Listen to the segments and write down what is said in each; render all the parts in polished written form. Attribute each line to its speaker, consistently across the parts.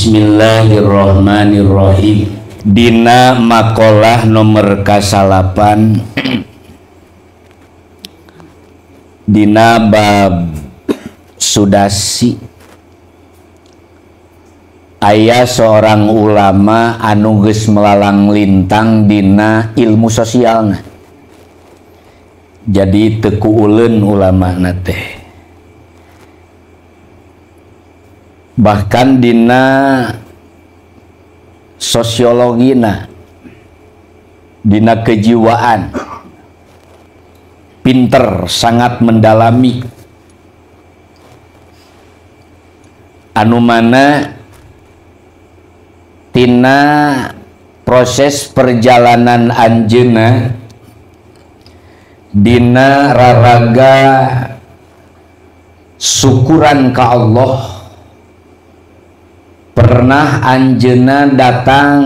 Speaker 1: Bismillahirrahmanirrahim. Dina makalah nomor kasalapan dina bab sudasi aya seorang ulama anu geus melalang lintang dina ilmu sosialna. Jadi teu kuuleun ulamana teh. Bahkan dina sosiologina, dina kejiwaan, pinter, sangat mendalami. Anu mana tina proses perjalanan anjeunna dina raraga syukuran ka Allah. Pernah anjeunna datang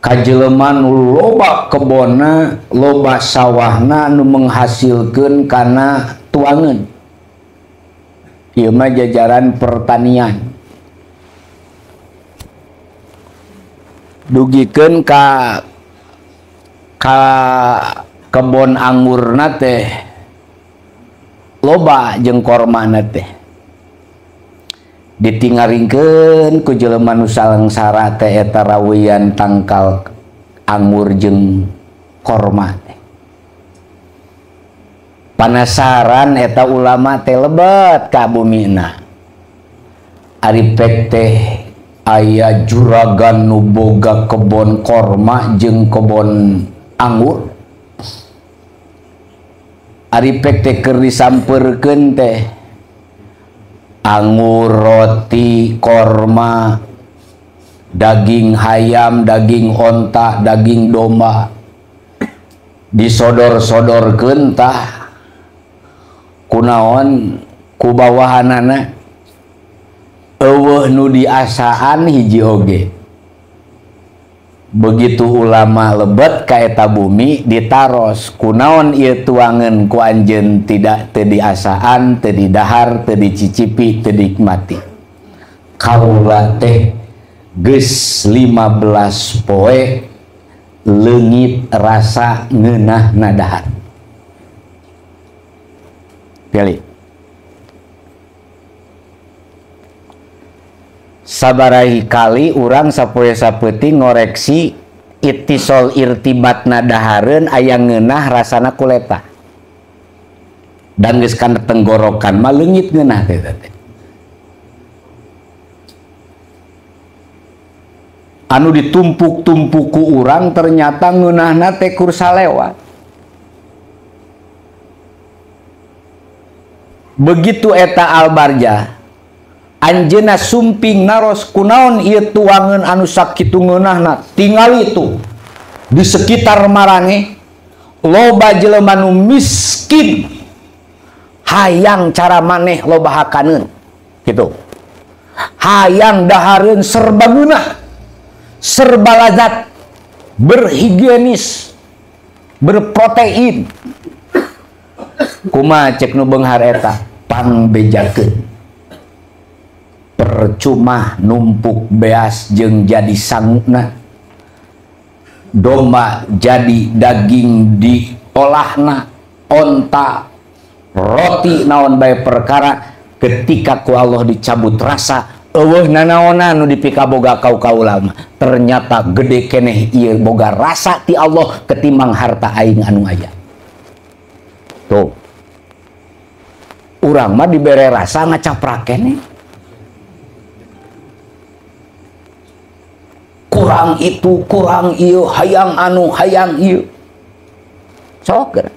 Speaker 1: ka jelema nu loba kebonna, loba sawahna nu menghasilkeun kana tuangeun. Ieu mah jajaran pertanian. Dugikeun ka kebon anggurna teh loba jeung kormana teh. Ditingaringkeun ku jelema nu salangsara teh eta rawian tangkal anggur jeung korma teh. Panasaran eta ulama teh lebet ka bumina. Ari pek teh aya juragan nu boga kebon korma jeung kebon anggur. Ari pek teh keur disampeurkeun teh anggur, roti, korma, daging hayam, daging onta, daging domba disodor-sodorkeun tah kunaon ku bawahanana eueuh nu diasaan hiji oge. Begitu ulama lebet ka eta bumi ditaros kunaon ieu tuangeun ku anjeun tidak teu diasaan, teu didahar, teu dicicipi, teu dinikmati. Kaula teh geus 15 poe leungit rasa ngeunahna dahar. Pilih. Sabaraha kali urang sapoe sapeuting ngoreksi ittisol irtibatna dahareun aya ngeunah rasana kuleta. Dan geus kana tenggorokan mah leungit ngeunah teh teh. Anu ditumpuk-tumpuk ku urang ternyata ngeunahna teh kur salewat. Begitu eta albarja anjeunna sumping naros kunaon ieu tuangeun anu sakitu ngeunahna, tingali itu di sekitar marane loba jelema nu miskin hayang cara maneh loba hakaneun gitu, hayang dahareun serba ngeunah, serba lazat, berhigienis, berprotein. Kumaha cek nu beunghar eta pangbejakeun. Percuma numpuk beas jeung jadi sanguna, domba jadi daging diolahna, onta roti naon bae perkara ketika ku Allah dicabut rasa eueuh nanaonan nu dipikaboga kau kaulama ternyata gede keneh ieu boga rasa ti Allah ketimbang harta aing anu aya. Tuh urang mah dibere rasa ngacaprak keneh. Kurang itu, kurang ieu, hayang anu, hayang ieu. Sok geura.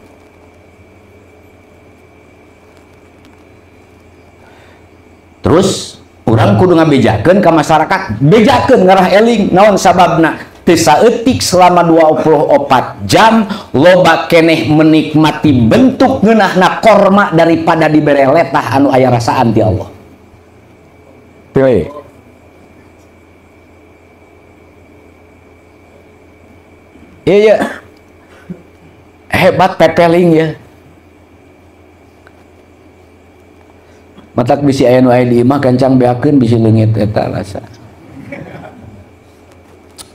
Speaker 1: Terus urang kudu ngabejakeun ka masyarakat, bejakeun ngarah eling naon sababna teu saeutik selama 24 jam loba keneh menikmati bentuk ngeunahna korma daripada dibere letah anu aya rasaan ti Allah. Pilih. Iya, hebat pepeling ya. Matak bisi aya nu aya di imah gancang beakeun bisi leungit eta rasa.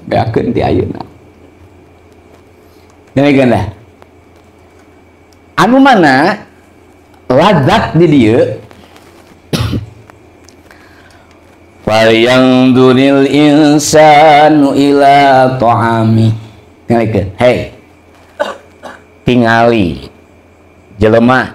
Speaker 1: Beakeun ti ayeuna. Demikian lah. Anu mana ladzat di dieu falyanzuril insanu ila ta'ami. Ngalikeun, hei. Tingali jelema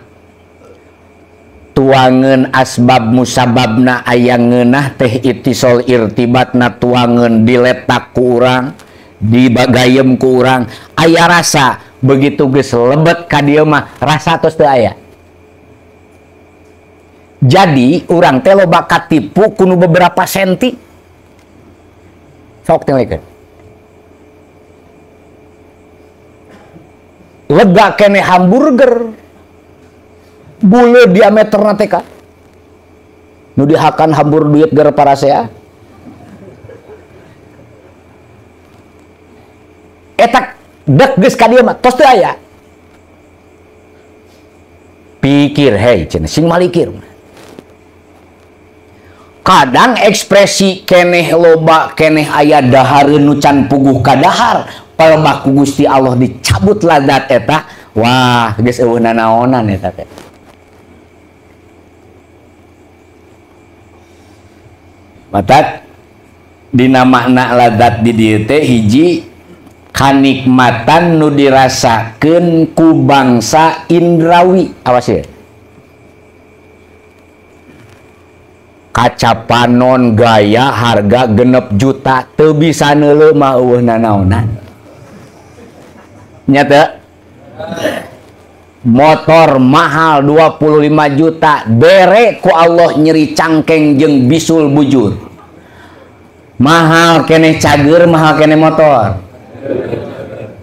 Speaker 1: tuangeun asbab musababna aya ngeunah teh itisol irtibatna tuangeun diletak ku urang, dibagayem ku urang, aya rasa begitu geus lebet ka dieu mah rasa tos teu aya. Jadi urang teh loba katipu kunu beberapa senti. Sok tingalikeun. Lega kene hamburger. Bule diameterna teh ka. Nu dihakan hambur duit gar parasea. Eta dek geus ka dieu mah tos teu aya. Pikir hei cenah sing malikir. Kadang ekspresi keneh loba keneh aya dahareun nu can puguh kadahar palebah ku Gusti Allah dicabut ladat eta wah geus eueuh nanaonan eta teh. Matak dina makna ladat di dieu teh hiji kanikmatan nu dirasakeun ku bangsa indrawi. Awas ya. Kaca panon gaya harga 6 juta teu bisa neuleuh mah eueuh nanaonan. Nya teu? Motor mahal 25 juta bere ku Allah nyeri cangkeng jeung bisul bujur. Mahal keneh cager, mahal keneh motor.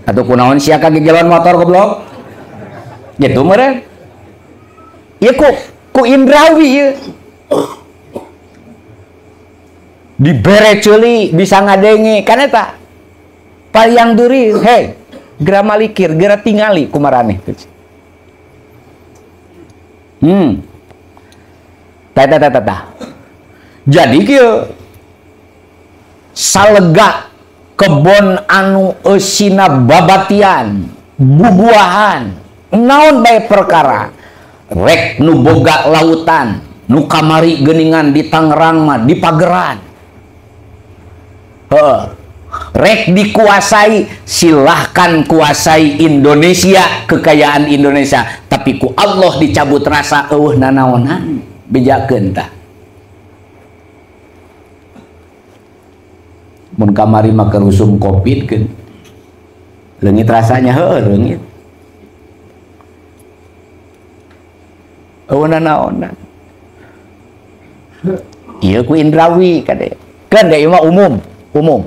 Speaker 1: Atuh kunaon sia kagegeloan motor goblok? Gitu meureun. Ieu ku indrawi ieu. Dibere ceuli bisa ngadenge kan eta payang duri hei geura malikir geura tingali kumaraneh tah tah tah tah. Jadi kieu salega kebon anu eusina babatian bubuahan naon bae perkara rek nu boga lautan nu kamari geuningan di Tangerang mah di pageran. Rek dikuasai, silahkan kuasai Indonesia, kekayaan Indonesia, tapi ku Allah dicabut rasa eueuh nanaonan, bejakeun tah. Mun kamari mah keur usum Covid keun. Leungit rasanya heueuh leungit. Eueuh nanaonan. Ieu ku indrawi kade. Keun da ieu mah umum. Umum.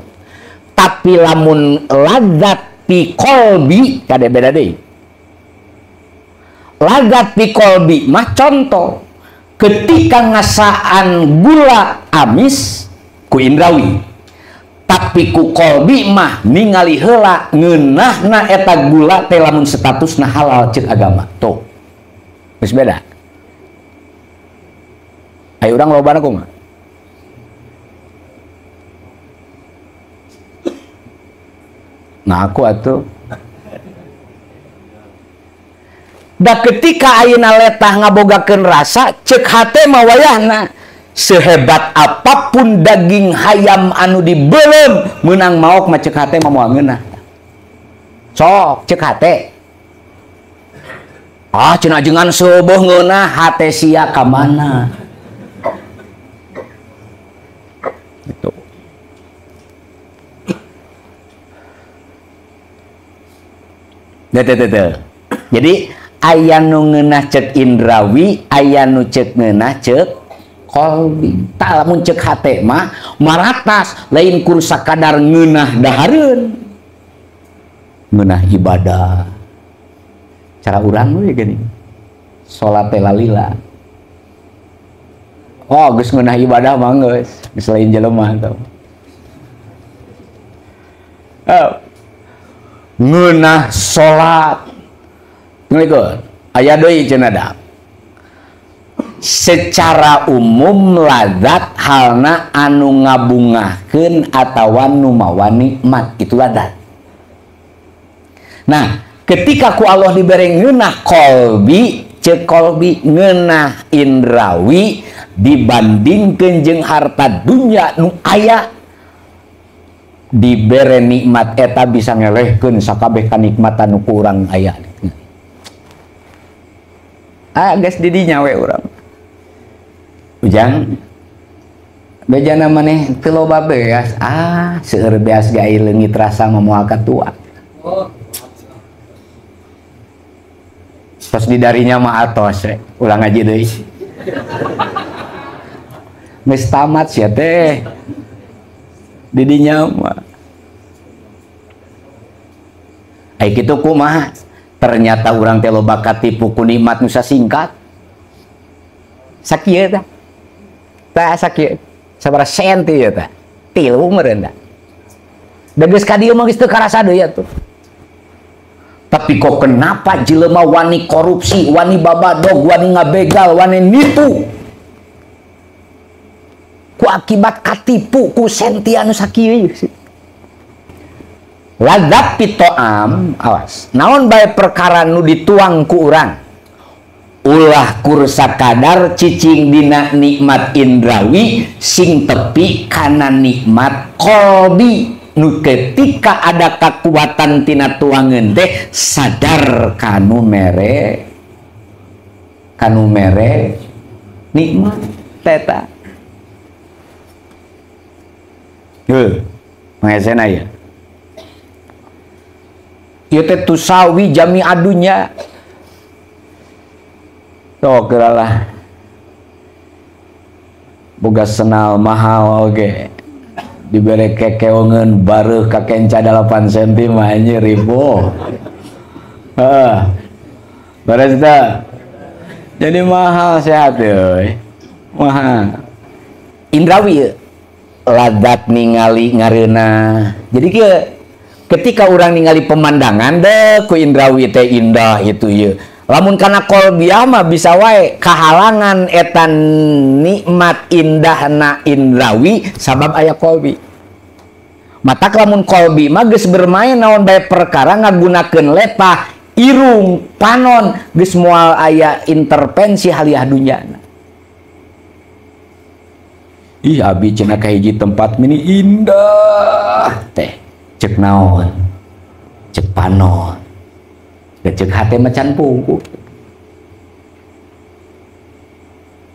Speaker 1: Tapi lamun ladzat fi qalbi kade beda deui. Ladzat fi qalbi mah contoh ketika ngasaan gula amis ku indrawi. Tapi ku qalbi mah ningali heula ngeunahna eta gula teh lamun statusna halal ceuk agama. Tuh. Geus beda. Ayo urang lobana kumaha? Nah aku atuh. Da ketika ayeuna letah ngabogakeun rasa ceuk hate mah wayahna sehebat apapun daging hayam anu dibeuleum meunang maok mah ceuk hate mah moal ngeunah. Sok ceuk hate. Ah cenah ajengan seueuh ngeunah hate sia ka mana? Gitu. Jadi aya nu ngeunah ceuk indrawi, aya nu ceuk ngeunah ceuk qalbi. Tah lamun ceuk hate mah maratas lain kur sakadar ngeunah dahareun. Ngeunah ibadah. Cara urang we geuning. Salat teh lalila. Oh, geus ngeunah ibadah mah geus, geus lain jelema tah. Oh. Ngeunah salat. Ngelikeun. Aya deui cenah da. Secara umum ladzat halna anu ngabungahkeun atawa nu mawa nikmat, itu ladzat. Nah, ketika ku Allah dibere ngeunah kolbi, ceuk kolbi ngeunah indrawi dibandingkeun jeung harta dunya nu aya, dibere nikmat eta bisa ngelehkeun sakabeh kanikmatan nu kurang aya. Ah, geus di dinya we urang. Ujang bejana maneh teu loba beas, ah seueur beas ge leungit rasa mah moal katua. Tos di darinya mah atos we, ulang ngaji deui. Geus tamat sia teh. Di dinya mah. Ai kitu kumaha? Ternyata urang teh loba katipu ku nikmat nu sasingkat. Sakieu tah. Tah sakieu. Sabaraha senti ieu tah? Tilu meureun tah. Da geus ka dieu mah geus teu karasa deui atuh. Tapi kok kenapa jelema wani korupsi, wani babadog, wani ngabegal, wani nipu? Ku akibat katipu ku senti anu sakieu. Ladzat pitoam, awas. Naon bae perkara nu dituang ku urang? Ulah kur sakadar cicing dina nikmat indrawi sing tepi kana nikmat qalbi. Nu ketika ada kekuatan tina tuangeun teh sadar kanu mere nikmat teta. Heuh, mangesena ya. Ieu teh tusawi jami adunya. Tok lah. Boga senal mahal oge. Dibere kekeongeun bareuh ka kenca 8 cm mah anjir ribu. Heeh. Beres teh. Jadi mahal sehat euy. Mahal. Indrawi ieu. Ladzat ningali ngareunah. Jadi kieu ketika orang ningali pemandangan deh ku indrawi teh indah itu ieu. Lamun kana qalbiah mah bisa wae kahalangan eta nikmat indahna indrawi sabab aya qalbi. Matak lamun qalbi mah geus bermain naon bae perkara ngagunakeun lepah, irung, panon geus moal aya intervensi haliah dunyana. Ih abi cenah ka hiji tempat mini indah teh cek naon cek panon cek hate macan pungku.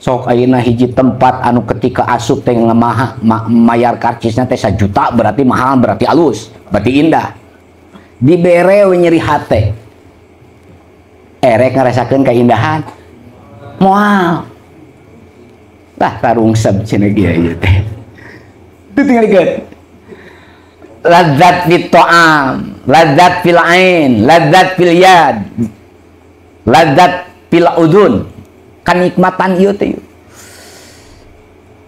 Speaker 1: Sok ayeuna hiji tempat anu ketika asup teh ngamaha mayar karcisna teh 1 juta berarti mahal, berarti alus, berarti indah. Dibere we nyeri hate. Erek ngarasakeun keindahan. Moal. Lah tarungsep cenah kieu ieu teh. Teu tingalikeun. Ladzat fit ta'am, ladzat fil ain, ladzat fil yad, ladzat fil udun. Kanikmatan ieu teh.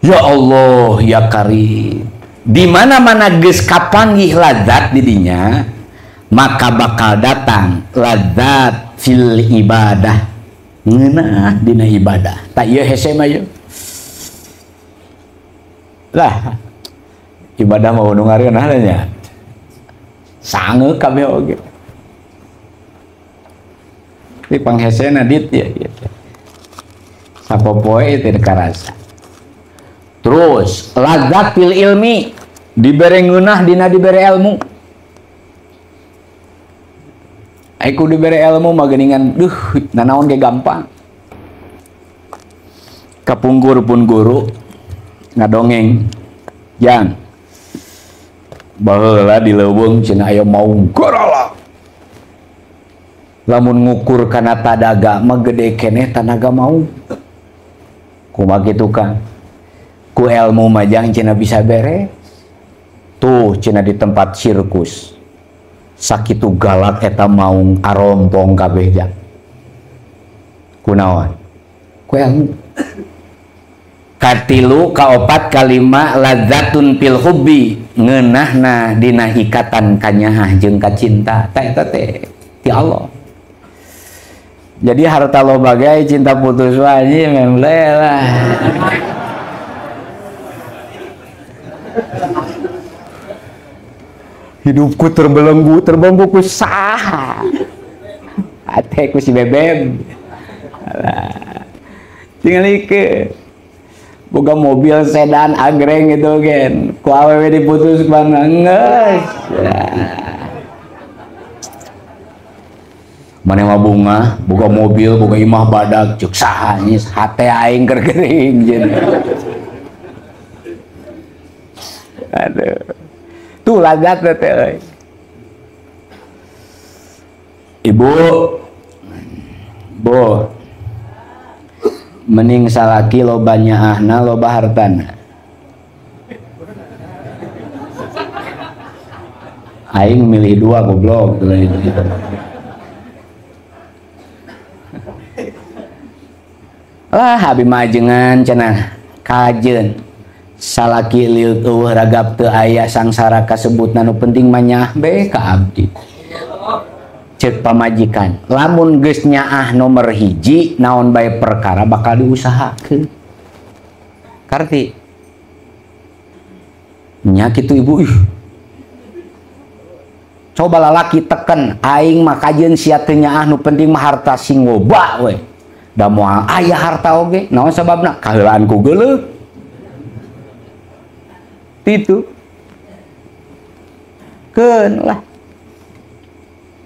Speaker 1: Ya Allah ya Karim. Di mana-mana geus kapanggih ladzat di dinya, maka bakal datang ladzat fil ibadah. Ngeunah dina ibadah. Tah ieu hese mah ieu. Lah ibadah mau nu ngareunah nya. Sangeuk kabeh oge. Di panghesena dit ya gitu. Sapopoe teu karasa. Terus ladzat fil ilmi, dibere ngeunah dina dibere ilmu. Ai ku dibere ilmu mah geuningan duh nanaon ge gampang. Kapungkur pun guru ngadongeng jang baheula di leuweung cenah aya maung garala. Lamun ngukur kana tadaga mah gede keneh tanaga maung. Kumaha kitu Kang? Ku ilmu mah jang cenah bisa beres. Tuh cenah di tempat sirkus. Sakitu galak eta maung arompong kabeh jang. Kunaon? Ku ilmu. Katilu, kaopat, kalima, ladzatun fil hubbi, ngeunahna dina ikatan kanyahah jeung kacinta. Ta eta teh ti Allah. Jadi harta loba ge cinta putus wae memle lah. Hidupku terbelenggu, terbelenggu ku saha. Ate ku si bebeb. Alah. Tinggal ike. Boga mobil sedan agreng gitu gen. Ku awewe diputus mana geus. Mane mah bunga, boga mobil, boga imah badag, ceuk saha nyis hate aing keur gering jeung. Aduh. Tuh lazat teh euy. Ibu. Bu. Mending salaki loba nyaahna loba hartana. Aing milih dua goblok. Lah abi majengan cenah kajeun. Salaki liut eueuh ragap teu aya sangsara kasebutna nu penting mah nyaah be ka abdi. Ceuk pamajikan, lamun geus nyaah nomor hiji naon bae perkara bakal diusahakeun. Karti. Nya kitu ibu ih. Coba lalaki teken aing mah kajeun sia teu nyaah nu penting mah harta sing loba we. Da moal aya harta oge, naon sababna? Kaheulaan ku geuleuh. Itu keun lah.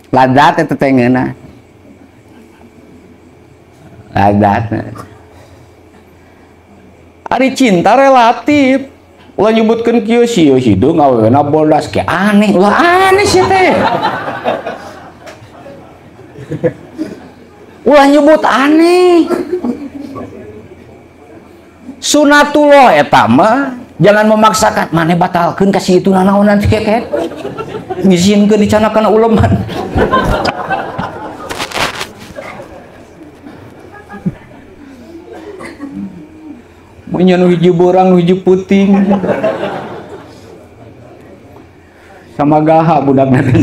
Speaker 1: Ladat eta teh ngeunah. Ladat. Ari cinta relatif. Ulah nyebutkeun kieu si hideung awewena bodas ke aneh, ulah aneh sia teh. Ulah nyebut aneh. Sunatullah eta mah jangan memaksakan maneh batalkeun ka si itu nanaonan si keket. Ngizinkeun dicana kana uleman. Punya nu hiji borang, nu hiji puting. Sama gaha budakna teh.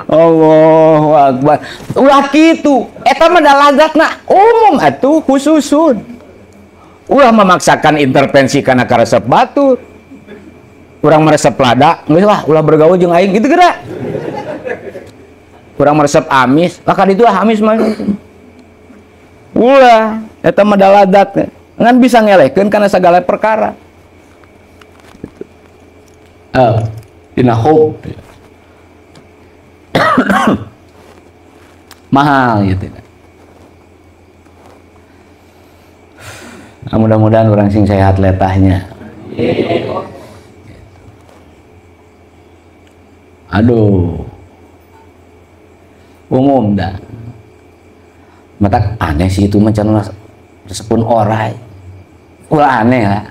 Speaker 1: Allahu Akbar. Ulah kitu. Eta mah da lazatna umum atuh khususun. Ulah memaksakan intervensi kana karesep batur. Urang meresep lada, geus lah ulah bergaul jeung aing kitu geura. Urang meresep amis, lah ka ditu ah amis mah. Ulah, eta mah da ladat. Ngan bisa ngelehkeun kana sagala perkara. Gitu. Dina hub. Mahal gitu. Nah, mudah-mudahan orang sing sehat letahnya. Aduh, umum dah. Mata aneh sih itu macam resepun orai. Ulah aneh lah.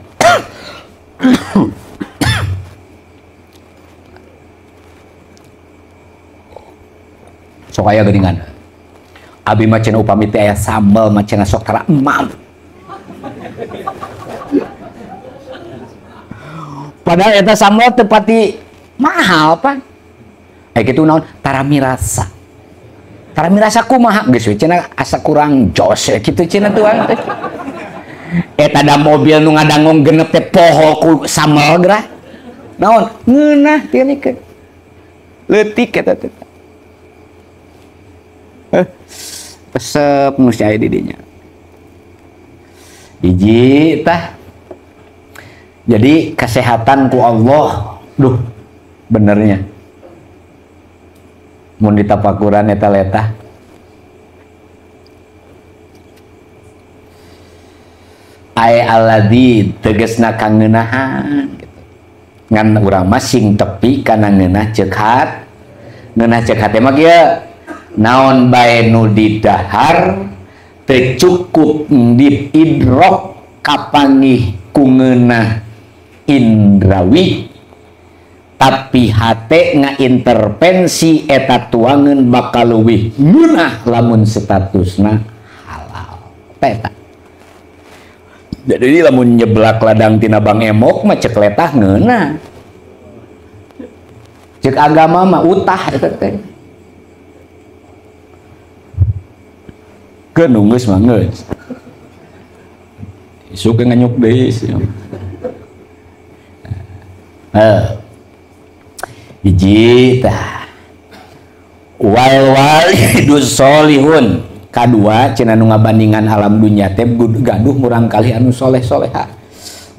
Speaker 1: Sok aya geuningan. Abi mah cenah upami teh aya sambel mah cenah sok tara emam. Padahal eta sambel teu pati mahal pan. Eh kitu naon tara mirasa. Tara mirasa kumaha geus we cenah asa kurang jos kitu cenah tuang teh. Eta da mobil nu ngadangung genep teh poho ku sambel gerah. Naon ngeunah teh leutik eta teh. Pesep mesti aya di dinya. Hiji tah. Jadi kesehatan ku Allah, duh benernya. Mun ditapakuran eta letah. Ai alladzi tegasna kangeunahan gitu. Ngan urang mah sing tepi kana ngeunah ceuk hat. Ngeunah ceuk hate mah kieu. Naon bae nu didahar teu cukup diidrok kapanggih ku ngeunah indrawi tapi hate ngaintervensi eta tuangeun bakal leuwih ngeunah lamun statusna halal eta. Jadi lamun nyeblak ladang tina Bang Emok mah cek letah ngeunah, cek agama mah utah eta teh. Keun geus mah geus. Isuk nganyuk deui. Hiji tah. Wal walidus solihun. Kadua cenah nu ngabandingan alam dunya teh gaduh murang kali anu soleh-soleha.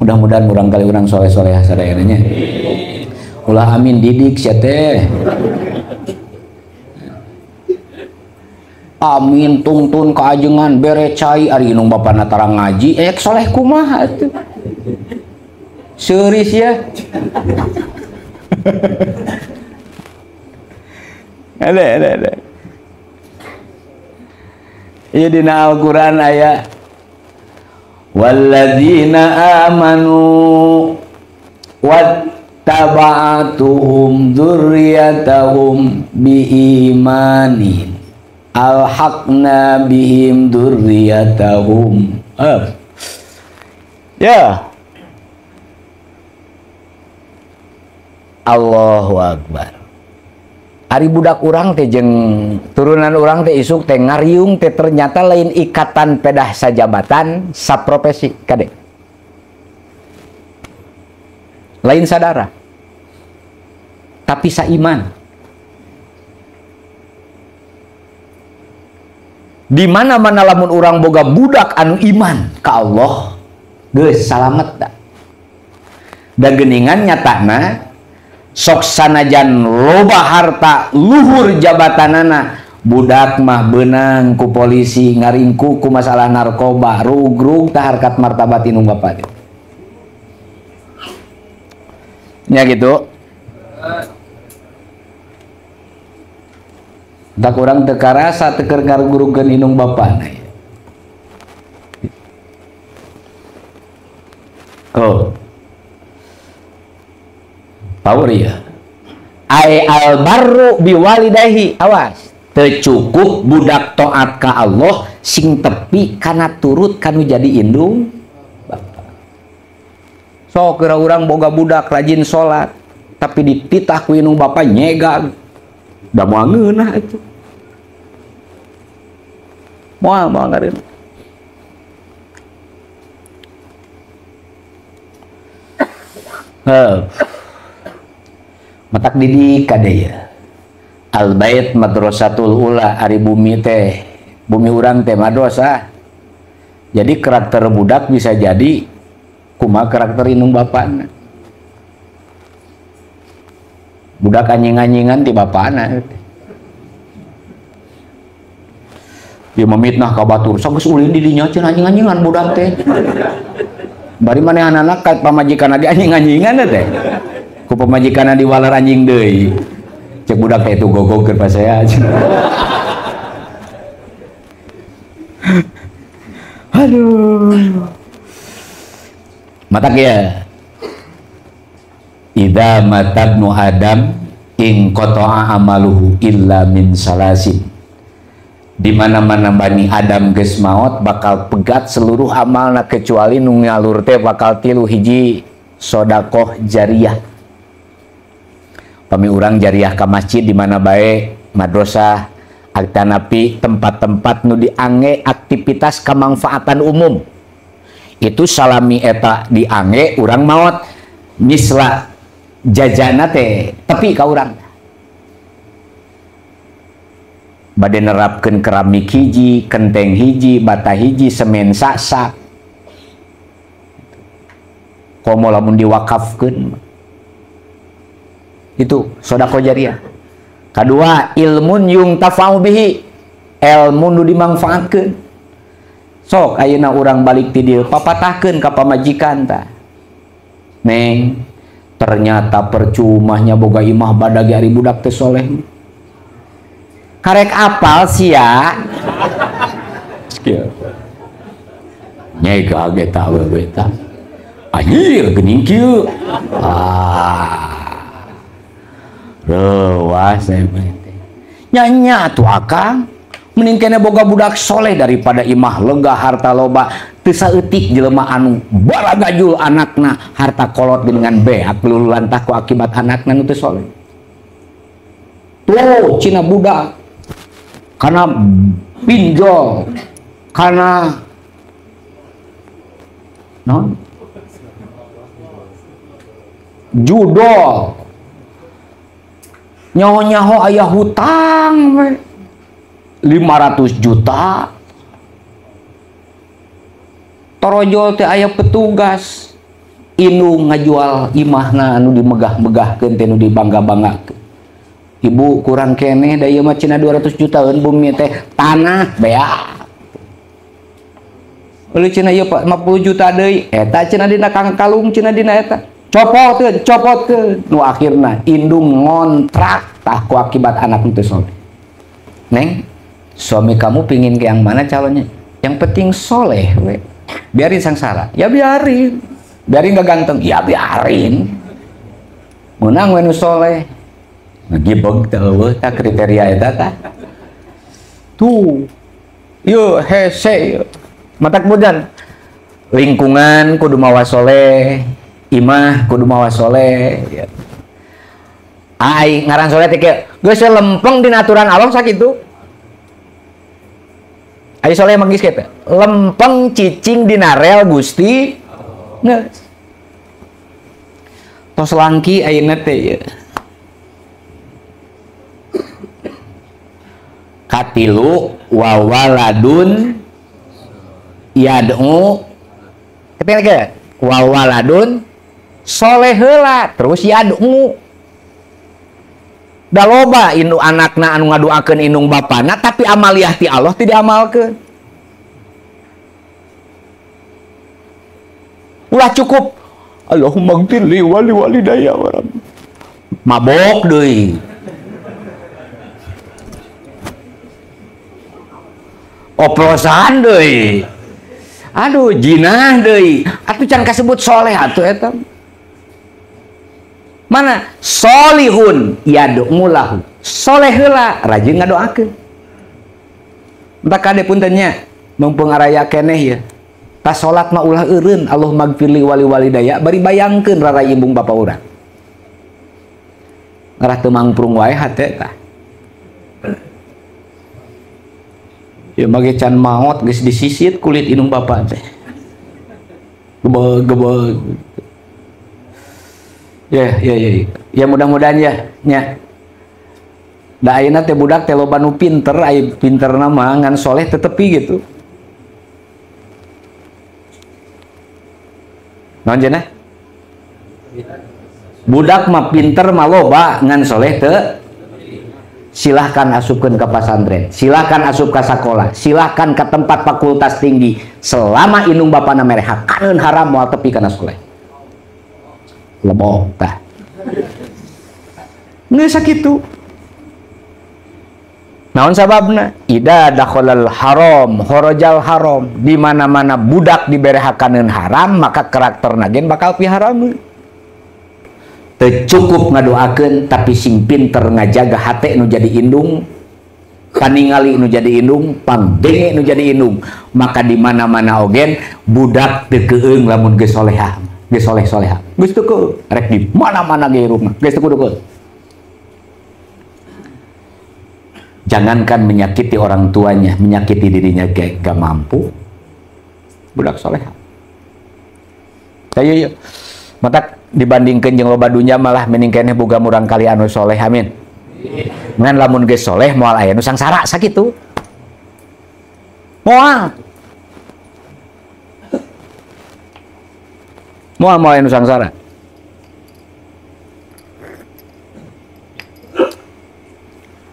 Speaker 1: Mudah-mudahan murang kali urang soleh-soleha sadayana nya. Ulah amin didik sia teh. Amin tungtun kaajengan bere cai ari indung bapana tarang ngaji soleh kumaha atuh. Seuris ya. Ada. Ieu dina Al-Qur'an aya walladzina amanu wattaba'atuhum dzurriyyatahum biimanin alhaqna bihim dzurriyyatahum. Ya. Allahu Akbar. Ari budak urang teh jeung turunan urang teh isuk teh ngariung teh ternyata lain ikatan pedah sajabatan saprofesi kade. Lain sadara. Tapi saiman. Di mana-mana lamun urang boga budak anu iman ka Allah, geus salamet da. Da geuningan nyatana sok sanajan loba harta luhur jabatanana budak mah beunang ku polisi ngaringku ku masalah narkoba rug-rug tah harkat martabat indung bapa nya gitu. Tak urang teu karasa teu keur ngarugurugeun indung bapana. Oh. Power ya. Ai albarru biwalidayhi, awas. Teu cukup budak taat ka Allah sing tepi kana turut kanu jadi indung bapa. Sok keur urang boga budak rajin salat tapi dititah ku indung bapa nyegag. Da moal ngeunah atuh. Moal ngareun. Heuh. Matak didik kade ya. Al bait madrasatul ula, ari bumi teh, bumi urang teh madrasah. Jadi karakter budak bisa jadi kumaha karakter indung bapana. Budak anjing-anjingan ti bapana. Dia memitnah ka batur, sok geus ulin di dinya cenah anjing-anjingan budak teh. Bari manehanana ka pamajikan ge anjing-anjingan teh. Ku pamajikanna diwaler anjing deui. Cek budak teh itu gogog keur pasea. Aduh. Matak ya. Idza matabnu Adam in qata'a amaluhu illa min salasin. Di mana-mana Bani Adam geus maot bakal pegat seluruh amalna kecuali nu ngalur teh bakal tilu hiji sedekah jariyah. Pami urang jariah ka masjid di mana bae madrasah atanapi tempat-tempat nu diangge aktivitas kamangfaatan umum. Itu salami eta diangge urang maot misla jajana teh tepi ka urang. Bade nerapkeun keramik hiji, kenteng hiji, bata hiji, semen sasak. Komo lamun diwakafkeun. Itu sedekah jariah. Kedua, ilmun yung tafau bihi, ilmu nu dimangfaatkeun. Sok ayeuna urang balik ti dieu papatahkeun ka pamajikan tah. Neng, ternyata percumahnya boga imah badag ari budak teh soleh. Karek apal sia. Kieu. Nyega ge tah we tah. Anjir geuning kieu. Ah. Rewas teh. Nya atuh akang, mending kene boga budak soleh daripada imah lega harta loba. Teu saeutik jelema anu baragajul anakna harta kolot dengan beak lululantah ku akibat anakna nu teu soleh. Tuh cina budak karena pinjol Karena non judol nyaho-nyaho aya hutang we 500 juta torojol teh aya petugas indung ngajual imahna anu dimegah-megahkeun teh nu dibangga-banggakeun. Ibu kurang keneh da ieu mah cenah 200 jutaan bumi teh tanah beak. Eueuh cenah ieu 50 juta deui eta cenah dina kalung cenah dina eta. Copotkeun, copotkeun. Nu akhirna indung ngontrak tah ku akibat anak teu soleh. Neng, suami kamu pingin ke yang mana calonnya? Yang penting soleh we. Biarin sangsara. Ya biarin. Biarin gak ganteng, ya biarin. Menang we nu soleh. Ngegibeg teh eueuh tah kriteria eta tah. Tuh. Yo hese. Matak mudan. Lingkungan kudu mawa soleh, imah kudu mawa soleh. Ai ngaran soleh teh kieu. Geus lempeng dina aturan Allah sakitu. Ai soleh mah geus kitu. Lempeng cicing dina rel Gusti. Geus. Tos langki ayeuna teh ieu. Katilu wa waladun yad'u ketika wa waladun soleh heula terus yad'u. Da loba indung anakna anu ngaduakeun indung bapana tapi amaliyah ti Allah tidak amalkeun. Ulah cukup Allahumma gfirli wali walidayya warahmi. Mabok deui. Oplosan deui. Aduh, jinah deui. Atuh can kasebut soleh atuh eta. Mana? Solihun yad'u lahu. Soleh heula rajin ngadoakeun. Entah kade punten nya, mumpung araya keneh ya. Tas salat mah ulah eureun Allahumma gfirli wali walidayya bari bayangkeun rarai imbung bapa urang. Ngarah teu mangprung wae hate tah. Ya mage can maot geus disisit kulit indung bapa teh. Gebeg gebeg. Ya ya ya. Ya mudah-mudahan ya nya. Da ayeuna teh budak teh loba nu pinter, aya pinterna mah ngan soleh tetepi gitu. Naon cenah? Budak mah pinter mah loba ngan soleh teu. Silahkan asupkeun ke pasantren, silahkan asup ke sekolah, silahkan ke tempat fakultas tinggi. Selama indung bapana mere hakaneun haram moal tepi kana soleh. Lebok tah. Geus sakitu. Naon sababna? Ida dakhalal haram, horojal haram. Di mana-mana budak dibere hakaneun haram, maka karakterna gen bakal piharameun. Teu cukup ngadoakeun tapi sing pinter ngajaga hate nu jadi indung, paningali nu jadi indung, pangdenge nu jadi indung. Maka di mana-mana ogen budak teu keueung lamun geus solehah, geus soleh-soleha. Geus teu keueung, rek di mana-mana ge hirupna, geus teu kudu keueung. Jangankan menyakiti orang tuanya, menyakiti dirinya gak mampu. Budak soleha. Ayo, yuk. Matak dibandingkan jeung loba dunya malah mending keneh boga murang kali anu soleh, amin. Ngan lamun geus soleh moal aya nu sangsara sakitu. Moal. Moal moal aya nu sangsara.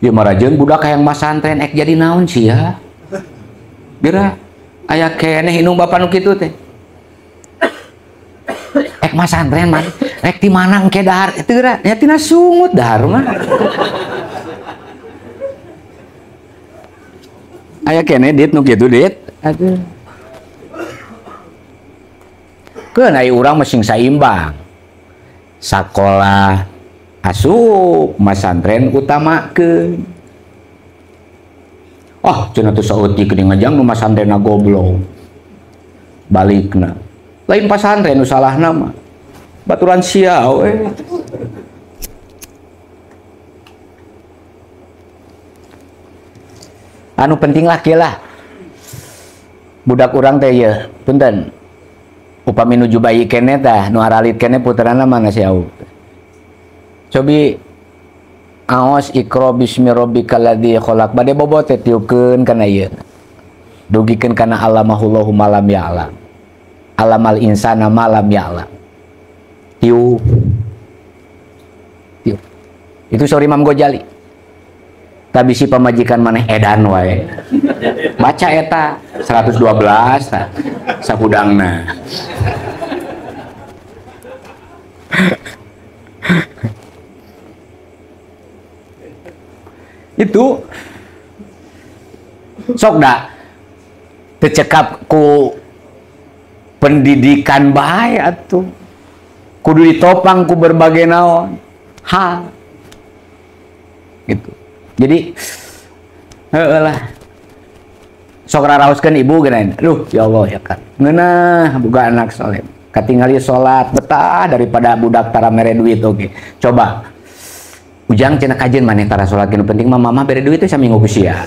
Speaker 1: Ya marajeun budak hayang masantren ek jadi naon sih ya. Bira aya keneh indung bapa nu kitu teh. Ek masantren mah rek di mana engke dahar teu geura nya tina sungut dahar mah. Aya keneh dit nu kitu dit. Aduh. Keun aya urang mah sing saimbang. Sakolah asup masantren utamakeun. Oh, cenah teu saeutik geuning ngajang nu masantrenna goblok. Balikna. Lain pasantren nu salahna mah. Baturan sia we. Anu penting lah kieu lah. Budak urang teh ye, punten. Upami nuju bayi keneh tah, nu aralit keneh puterana mana si Au. Cobi aos iqra bismi rabbikal ladzi khalaq. Bade bobo teh tiupkeun kana ieu. Dugikeun kana allamahullahu malam ya'lam. Alamal insana malam ya'lam. Tiup. Tiup. Itu sorry Imam Ghazali. Tapi si pamajikan maneh edan wae. Baca eta 112 tah sakudangna. Itu sok da tecekap ku pendidikan bae atuh. Kudu ditopang ku berbagai naon hal. Gitu. Jadi heeh lah. Sok raraoskeun ibu geunan. Duh, ya Allah ya kan. Ngeunah boga anak soleh. Katingali salat betah daripada budak tara mere duit oge. Coba Ujang cenah kajeun maneh tara salat nu penting mah mama bere duit teh saminggu ku sia.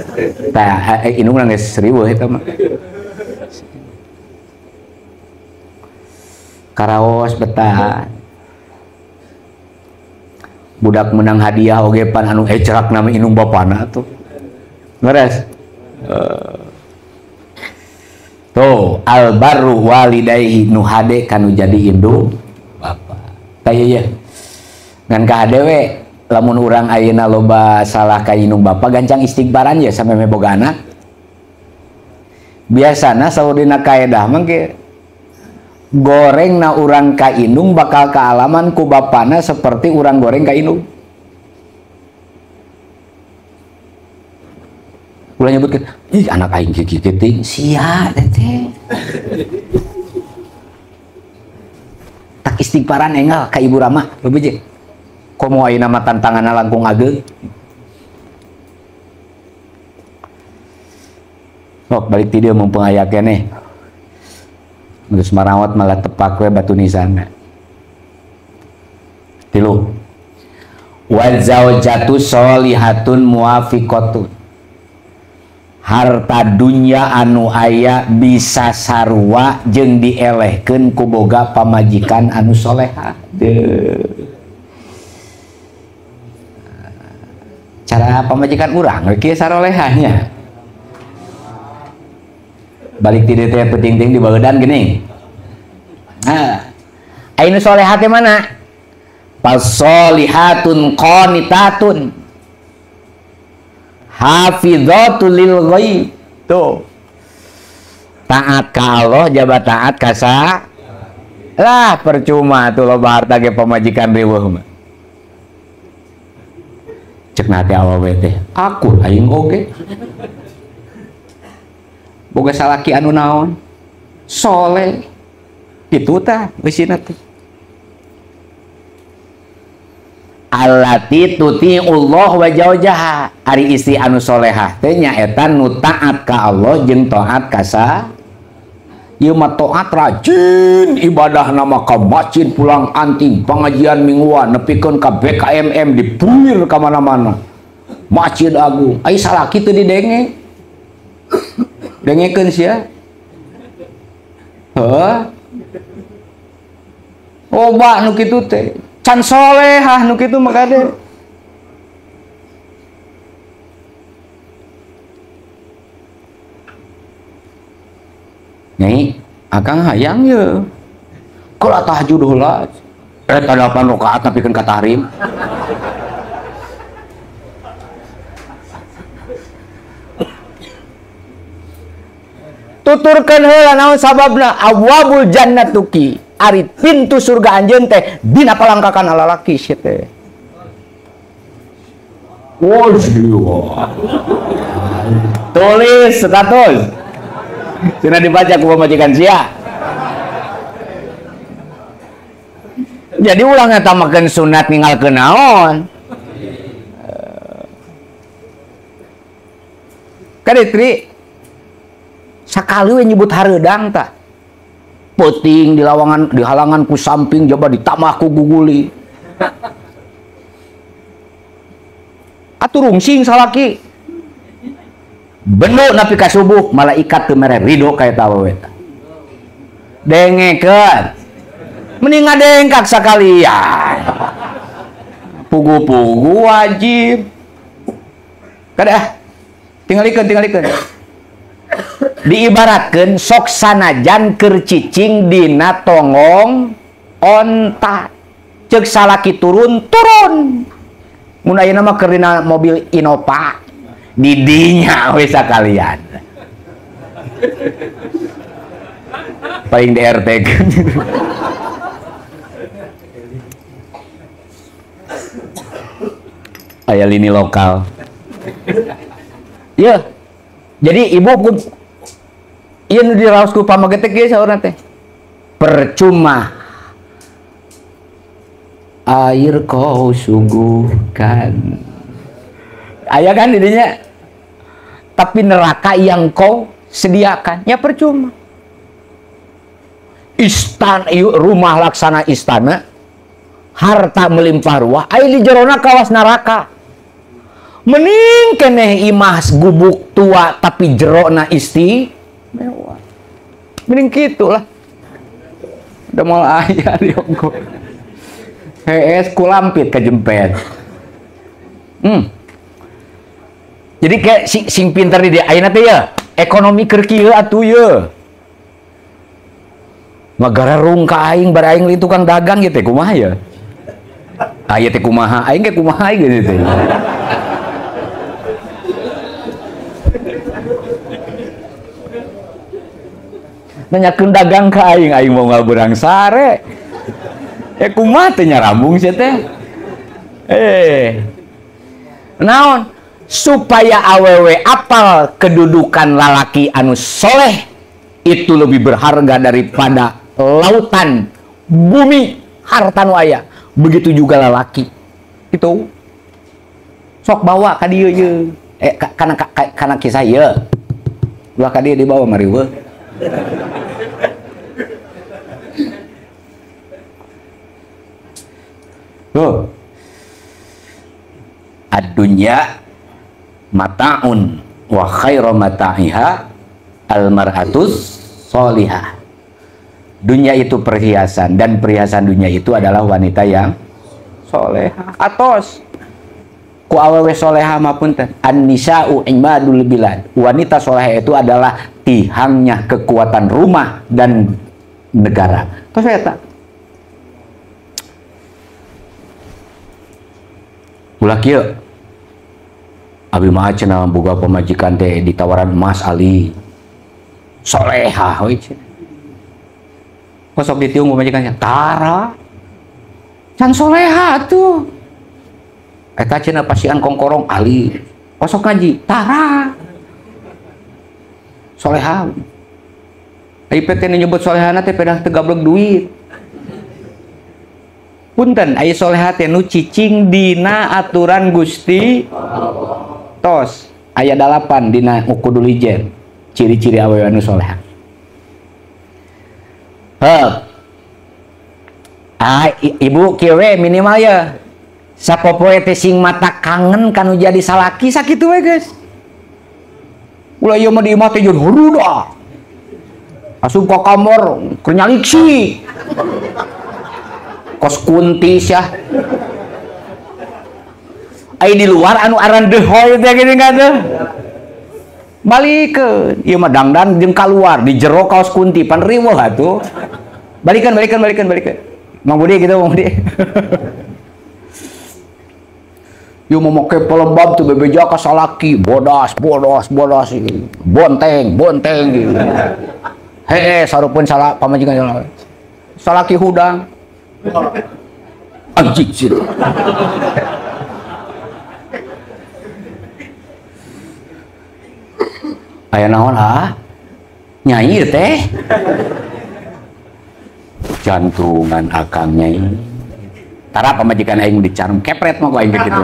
Speaker 1: Tah indungna geus riweuh eta mah. Karaos betah. Budak menang hadiah oge pan anu ecrak nama indung bapana tuh. Ngeres. Tuh albarru walidayhi nu hade kanu jadi indung bapa. Tah ieu ngan ka hade we lamun urang ayeuna loba salah ka indung bapa gancang istighfaran ya sampe me boga anak. Biasana saur dina kaedah mah ge goreng na urang ka indung bakal kaalaman ku bapana seperti urang goreng ka indung. Ulah nyebutkeun, ih anak aing kieu kieu teh sia teh. Tak istighfaran enggal ka Ibu Rama, bebeje. Komo ayeuna mah tantanganna langkung ageung. Sok balik ti dieu mumpung aya keneh. Geus marawat malah tepak we batu nisanna. Tilu. Wa zaujatu sholihatun muwafiqatun. Harta dunya anu aya bisa sarua jeung dielehkeun ku boga pamajikan anu soleha. Cara pamajikan urang we kieu sarolehahnya. Balik ti dieu teh penting-ting di baeudan geuning. Nah, anu soleha teh mana? Fasolihatun qanitatun hafidhatul lil ghaib. Tuh. Taat ka Allah jaba taat ka sa. Lah percuma tuh loba harta ge pamajikan riweuh mah. Cek na teh awewe teh, aku aing oge. Boga salaki anu naon? Soleh. Kitu tah eusina teh. Allati tuti'ullah wa jaujaha. Ari istri anu solehah teh nyaeta nu taat ka Allah jeung taat ka sa. Ieu mah taat rajin ibadah nama ka masjid pulang anting pengajian mingguan nepikeun ka BKMM dipulir ka mana-mana. Masjid Agung. Ai salaki teu didenge. Dengekeun sia. Heuh. Loba nu kitu teh. Can solehah nu kitu mah kade. Nyai, akang hayang ye. Kula tahajud heula. Eta 8 rakaat nepikeun ka tahrim. Tuturkeun heula naon sababna abwabul jannatuki. Ari pintu surga anjeun teh dina palangkakan lalaki sia teh. Tulis status. Cenah dibaca ku pamajikan sia. Jadi ulah ngatamakeun sunat ninggalkeun naon. Kade tri sakali we nyebut hareudang tah. Peuting di lawangan di halangan ku samping jaba ditamah ku guguli. Atuh rungsing salaki. Benuk nepi ka subuh malaikat teu mere ridho ka eta awewe teh. Dengekeun. Mending ngadengkak sakalian. Pugu-pugu wajib. Kada tingalikeun. Diibaratkeun sok sanajan keur cicing dina tonggong onta. Ceuk salaki turun turun. Mun ayeuna mah keur dina mobil Innova. Didinya we sakalian. Paling di RT. Aya lini lokal. Ya. Jadi ibu ieu nu diraos ku pamagetek ge saurna teh. Percuma air kau suguhkan. Aya kan didinya. Tapi neraka yang kau sediakan ya percuma. Istana, rumah laksana istana, harta melimpah ruah, aya di jerona kawas neraka. Mending keneh imah gubuk tua tapi jerona istimewa. Mending kitulah. Udah mau aya di ongko. Hees kulampit kejempet. Jadi kayak sing pinter di dia ayeuna teh ya, ekonomi keur kieu atuh ye. Magara rung ka aing bar aing li tukang dagang ieu teh kumaha ya? Aya teh kumaha, aing ge kumaha gitu teh. Nanyakeun dagang ka aing, aing mau ngaberang sare. Ya kumaha teh nyarambung sia teh. Naon? Supaya awewe apal kedudukan lalaki anu soleh itu lebih berharga daripada lautan bumi harta nu aya. Begitu juga lalaki itu sok bawa ka dieu ye. Kana kisah ieu ulah ka dieu dibawa mariweuh. Tuh, ad-dunya mata'un wa khairu mata'iha al-mar'atus sholihah. Dunia itu perhiasan dan perhiasan dunia itu adalah wanita yang soleha. Atos ku awewe soleha mah punten, an-nisa'u imadul bilad. Wanita soleha itu adalah tihangnya kekuatan rumah dan negara. Tos eta. Ulah kieu. Abi mah cenah boga pamajikan teh ditawaran emas Ali. Soleha we cenah. Kosok ditiung pamajikannya, tara. Can soleha atuh. Eta cenah pasian kongkorong Ali. Kosok ngaji, tara. Soleha. Ai PT nyebut solehana teh pedah teu gablek duit. Punten aya soleha teh nu cicing dina aturan Gusti tos. Aya 8 dina Uqudul Hijen ciri-ciri awewe anu soleha. Heuh. Ah, ibu kieu we minimal ya. Sapopoe teh sing mata kangen kanu jadi salaki sakitu we geus. Ulah ieu mah di imah teh jeung huruda. Asup ka kamar keur nyaliksi. Kos kunti syah. Ai di luar anu aran dehoy teh gini kan teh. Balikeun. Ieu mah dangdan jeung kaluar di jero kaos kunti pan riweuh atuh. Balikan. Mang Budi gitu, Mang Budi. Ieu mah make pelembab tuh bebeja ka salaki, bodas, bonteng gitu. Heeh, sarupeun salah pamajikan salah. Salaki hudang. Anjing sih. Aya naon ah? Nyai teh. Jantungan akang nyai. Tara pamajikan aing dicarum kepret mah ku aing kitu.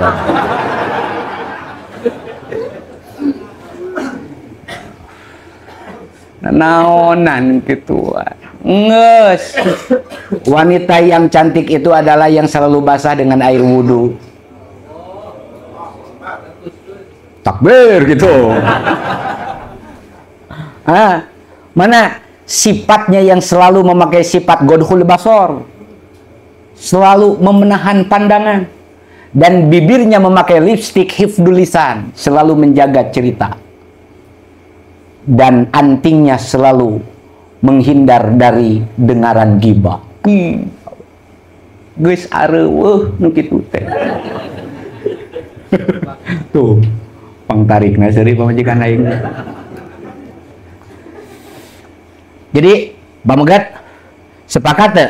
Speaker 1: Naonan kitu. Nges. Wanita yang cantik itu adalah yang selalu basah dengan air wudu. Takbir gitu. Hah? Mana sifatnya yang selalu memakai sifat godhul basor, selalu memenahan pandangan, dan bibirnya memakai lipstik hifdul lisan, selalu menjaga cerita, dan antingnya selalu menghindar dari dengaran gibah. Geus areueuh nu kitu teh. Tuh, pangtarikna seuri pamajikan aing. Jadi, Bamegat sepakat teu?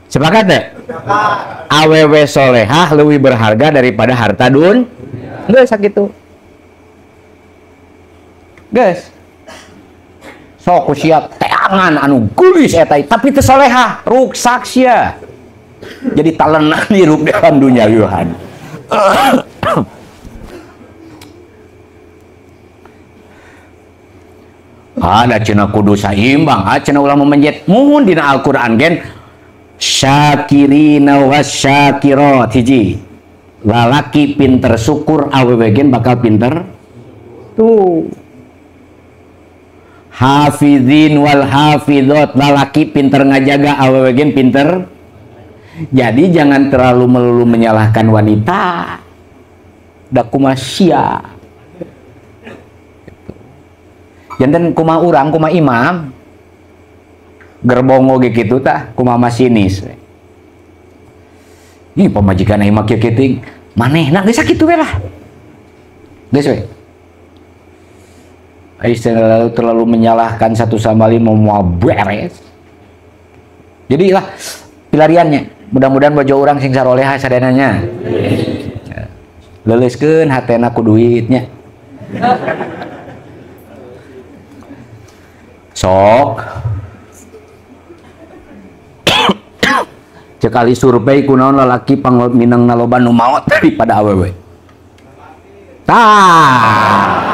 Speaker 1: Sepakat teu? Awewe solehah leuwih berharga daripada harta dun. Geus sakitu. Geus. Sok ku siap teangan anu geulis eta tapi teu solehah, ruksak sia. Jadi talenan hirup dalam dunia yuhan. Ada cenah kudu saimbang, ah cenah ulah memenjet. Muhun dina Al-Qur'an gen syakirina wasyakirat hiji. Lalaki pinter syukur, awewe gen bakal pinter. Tuh. Hafizin wal hafizat, lalaki pinter ngajaga, awewe gen pinter. Jadi jangan terlalu melulu menyalahkan wanita. Da kumaha sia. Janten kumaha urang, kumaha imam gerbong oge kitu tah, kumaha masinis. Ih pamajikan aing mah kieu kieu manehna geus sakitu we lah. Geus we. Ai terlalu menyalahkan satu sama lain mau beres. Jadi lah pilariannya, mudah-mudahan bojo urang sing saroleha sadananya. Leuleuskeun hatena ku duitnya. Sok cekali survei kunaon lalaki pangminang naloba nu maot daripada awewe. Tah.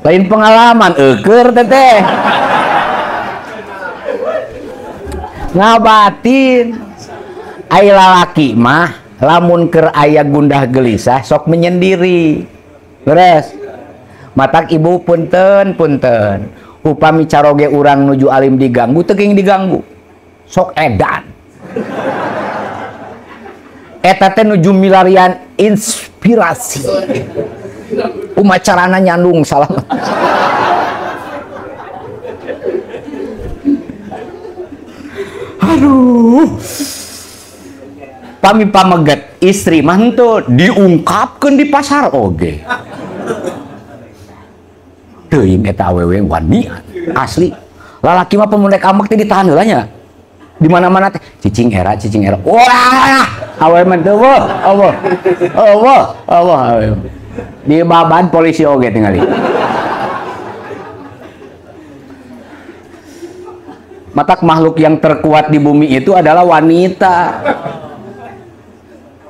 Speaker 1: Lain pengalaman eueur teteh. Ngabatin. Ai lalaki mah lamun keur aya gundah gelisah sok menyendiri. Beres. Matak ibu punten punten upami caroge urang nuju alim diganggu teuking diganggu sok edan eta teh nuju milarian inspirasi umacarana nyandung salam. Aduh, pami pameget istri mah henteu diungkapkeun di pasar oge. Teuing eta awewe wanian asli. Lalaki mah pemunek amek teh ditahan heula nya. Di mana-mana teh cicing era cicing era. Wah, awewe mah teu eueuh, eueuh. Eueuh, eueuh awewe. Di baban polisi oge tingali. Matak makhluk yang terkuat di bumi itu adalah wanita.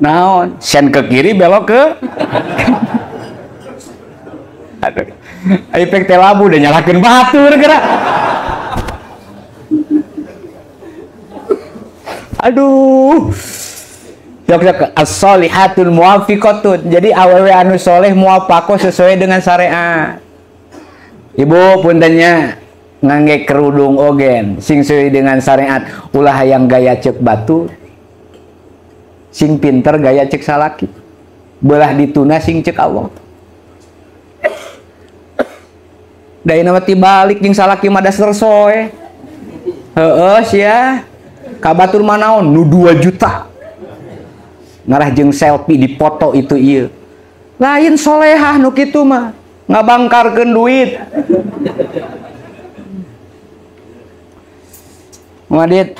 Speaker 1: Naon, sen ke kiri belok ke. Aduh. Efek teh labu udah nyalakeun batur gerak. Aduh. Sok-sok as-solihatul muwafiqatun. Jadi awewe anu soleh muwafaqah sesuai dengan syariat. Ibu puntennya ngangge kerudung ogen sing sesuai dengan syariat, ulah hayang gaya ceuk batur. Sing pinter gaya ceuk salaki. Belah dituna sing ceuk Allah. Dai nama tibalik jeung salaki mah dasar soe. Heeh sia. Ka batur mah naon nu 2 juta. Ngarah jeung selfie dipoto itu ieu. Lain solehah nu kitu mah, ngabangkarkeun duit. Madit.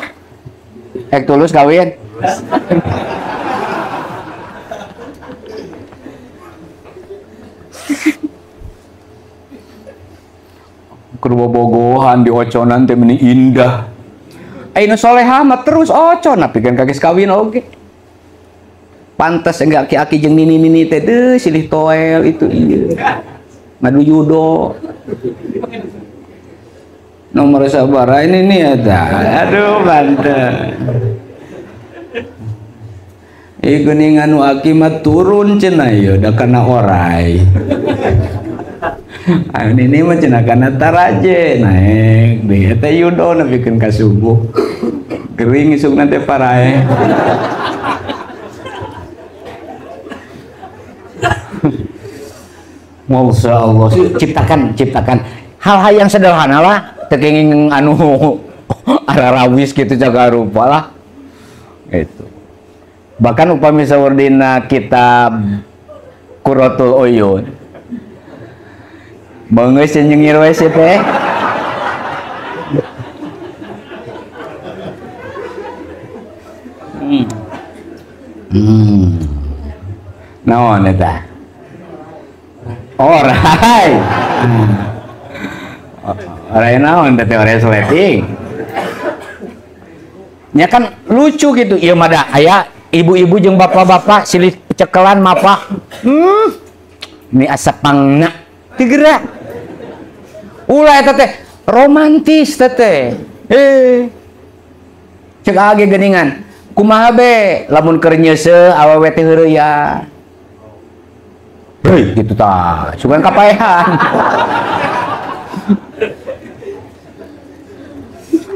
Speaker 1: Ek tulus kawin. Keur bobogohan di oconan teh meni indah. Ai nu solehah mah terus ocon pikeun ka geus kawin oge. Pantes enggak aki-aki jeung nini-nini teh deuh silih toel itu ieu. Ngadu judo. Nomor sabaraha ini nih eta. Aduh pantes. Ieu geuningan nu aki mah turun cenah ieu da kana orai. Anu ini mah cenah kana taraje naek deui eta yudo nepikeun ka subuh. Gering isukna teh parae. Masya Allah, ciptakan hal-hal yang sederhana lah, tekenging anu ararawis gitu jaga rupa lah, itu. Bahkan upami saur dina kitab Qurratul Uyun, beungeus nyengir we sih teh. Naon eta? Orai. Orai naon teh orai sleting. Nya kan lucu gitu. Ieu mah da aya ibu-ibu jeung bapak-bapak silih cekelan mapak. Ini asa pangna digerak. Ulah eta teh romantis teh. Cek age geuningan. Kumaha be lamun keur nyeuseuh awewe teh heureuya. Hei, gitu ta, sugan kapaehan.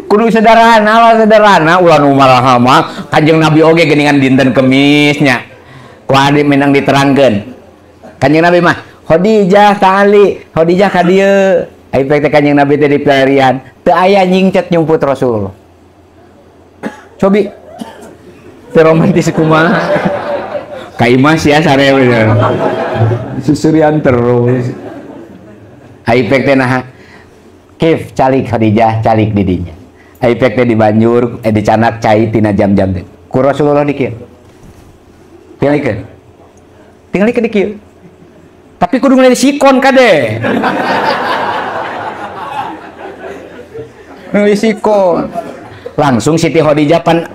Speaker 1: Kudu sederhana lah, sederhana ulah nu maraha mah Kanjeng Nabi oge geuningan dinten Kemisnya. Ku adi menang diterangkeun. Kanjeng Nabi mah Khadijah ta'ali, Khadijah ka dieu. Ai teh Kanjeng Nabi teh dipelarian, teu aya nyingcet nyumput Rasul. Cobi teu romantis kumaha. Ka imah sia sarewe. Susurian terus. Aipek teh naha? Kif calik Khadijah calik didinya. Aipek teh dibanjur dicanak cai tina jam-jam teh. Ku Rasulullah dikieu. Tingalikeun. Tingalikeun dikieu. Tapi kudu ngeulis sikon kade. Ngeulis sikon. Langsung Siti Khadijah pan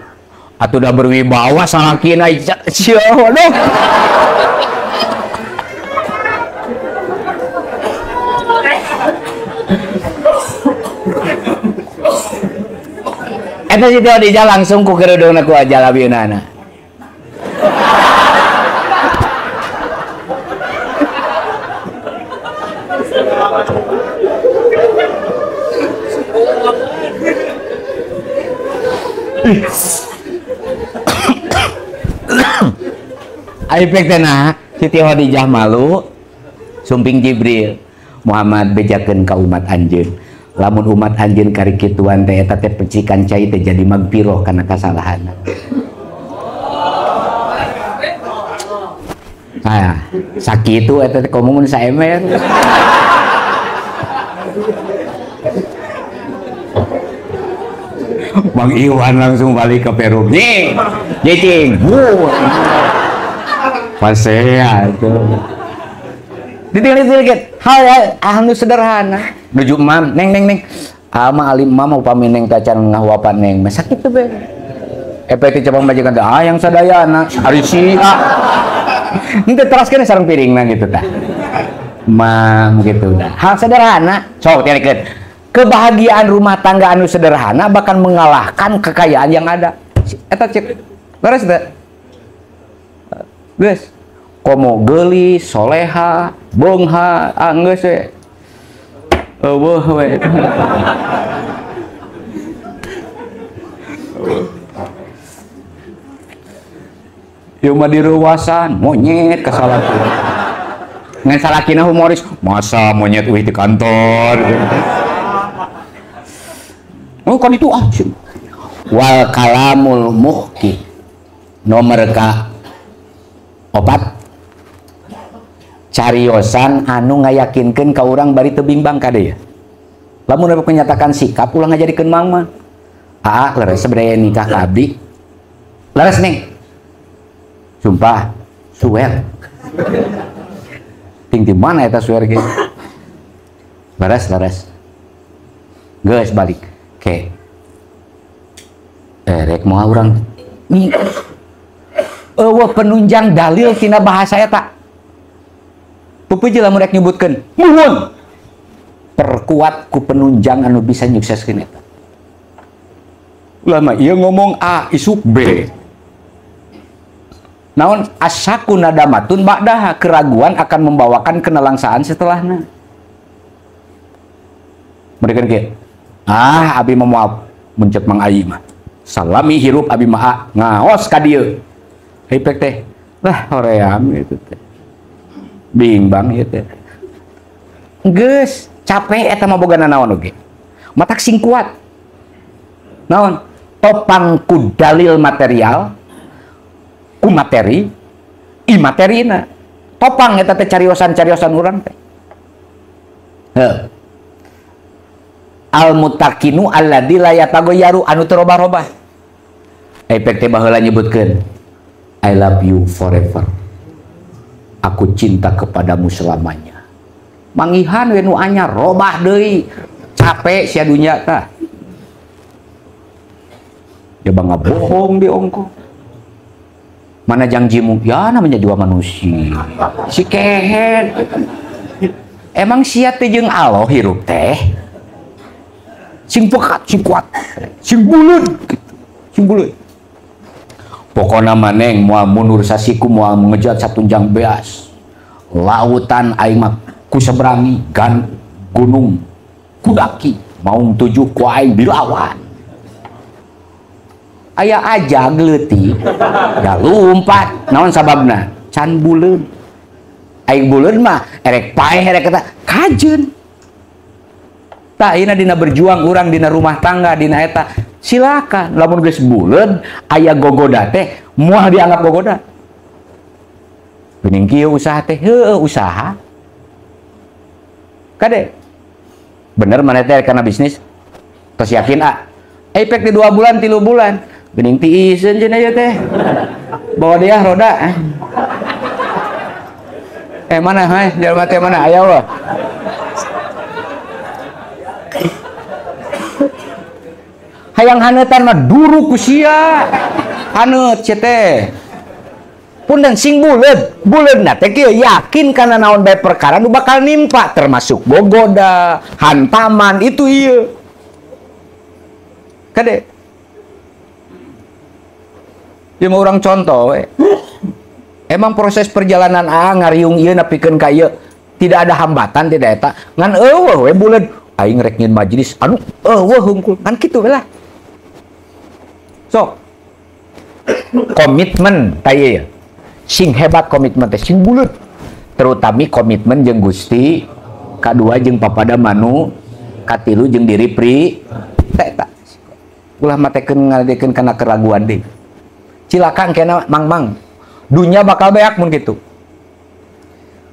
Speaker 1: atuh udah berwibawa salakina sia waduh. Eta Siti Khadijah langsung ku kerudungna ku jalabieunana. Aipek teh nah Siti Khadijah malu sumping Jibril Muhammad bejakeun ka umat anjeun lamun umat anjeun kari kituan teh eta teh pecikan cai teh jadi magpiroh kana kasalahanna. Nah, sakitu eta teh komo mun saemer. Bang Iwan langsung balik ke Peru. Nih, cicing. Pasea itu. Ditinggal-tinggal hal anu sederhana. Nuju mam, neng neng neng. Ama alim mam upami neng tacan ngahuapan neng. Masa kitu be. Efek cabang majikan teh ah yang sadayana ari si ah. Henteu teraskeun sareng piringna gitu tah. Mam gitu dah. Hal sederhana, sok tinggalikeun. Kebahagiaan rumah tangga anu sederhana bahkan mengalahkan kekayaan yang ada. Eta cek. Leres teh? Geus. Komo geulis, soleha, beungha, ah geus we. Eueuh we. Ieu mah direuwasan, monyet kasalaki. Ngan salakina humoris, masa monyet euy di kantor. Oh kan itu ah. Wal kalamul muhki nomor ka opat cariosan anu ngayakinkeun ka urang bari teu bimbang kade ya. Lamun rek menyatakan sikap ulah ngajadikeun mangma. Ah leres sebenarnya nikah ka abdi. Leres nih. Sumpah suwer. Ting di mana eta suwer ge? Leres leres. Geus balik. Ke. Rek moal urang nih. Eueuh penunjang dalil tina bahasa eta. Pupuji lamun rek nyebutkeun, muhun. Perkuat ku penunjang anu bisa nyukseskeun eta. Ulama ieu ngomong A isuk B. Naon asyaku nadamatun ba'daha, keraguan akan membawakan kenelangsaan setelahna. Mereka kieu. Ah, abi mah moal muncet Mang Ai mah. Salami hirup abi mah ngaos ka dieu. Hipek teh. Lah hoream gitu teh. Bimbang ieu teh. Geus capek eta mah boga nanaon oge. Matak sing kuat. Naon? Topang ku dalil material, ku materi, imaterina. Topang eta teh cariosan-cariosan urang teh. Heuh. Al mutakinu alladzi la yataghayyaru, anu teu robah-robah. Efek teh baheula nyebutkeun I love you forever. Aku cinta kepadamu selamanya. Mangihan we nu anyar robah deui. Capek sia dunya tah. Dia bangga bohong di ongko. Mana janjimu? Ya namanya juga manusia. Si kehed. Emang sia teh jeung Allah hirup teh. Sing pekat, sing kuat, sing buleud gitu. Sing buleud. Pokona maneng moal mundur sasiku, moal mengejat satunjang beas. Lautan aing mah ku seberangi, gan gunung kudaki, maung tujuh ku aing dilawan. Aya aja leutik, ya lumpat. Naon sababna? Can buleud. Aing buleud mah erek paeh erek eta kajeun. Tah ayeuna dina berjuang urang dina rumah tangga dina eta silakan lamun geus buleud aya gogoda teh moal dianggap gogoda. Geuning kieu usaha teh heueuh usaha. Kade. Bener maneh teh kana bisnis? Tos yakin ah. Efek di 2 bulan 3 bulan. Geuning tiiseun cenah ieu teh. Bawa dia roda. Mana hai jelema teh mana aya wah. Hayang haneutan mah duru ku sia. Haneut sia teh. Punten sing buleud, buleudna teh kieu yakin kana naon bae perkara nu bakal nimpa termasuk gogoda, hantaman itu ieu. Kade. Ieu mah urang contoh we. Emang proses perjalanan aa ngariung ieu nepikeun ka ieu tidak ada hambatan tidak eta ngan eueuh we buleud aing rek nyeun majelis anu eueuh hungkul kan kitu we lah. Sok komitmen ta ieu sing hebat komitmen teh sing buleud terutami komitmen jeung Gusti kadua jeung papada manu katilu jeung diri pri teh eta ulah matekeun ngadekeun kana keraguan deui cilaka engkena mang-mang dunya bakal beak mun kitu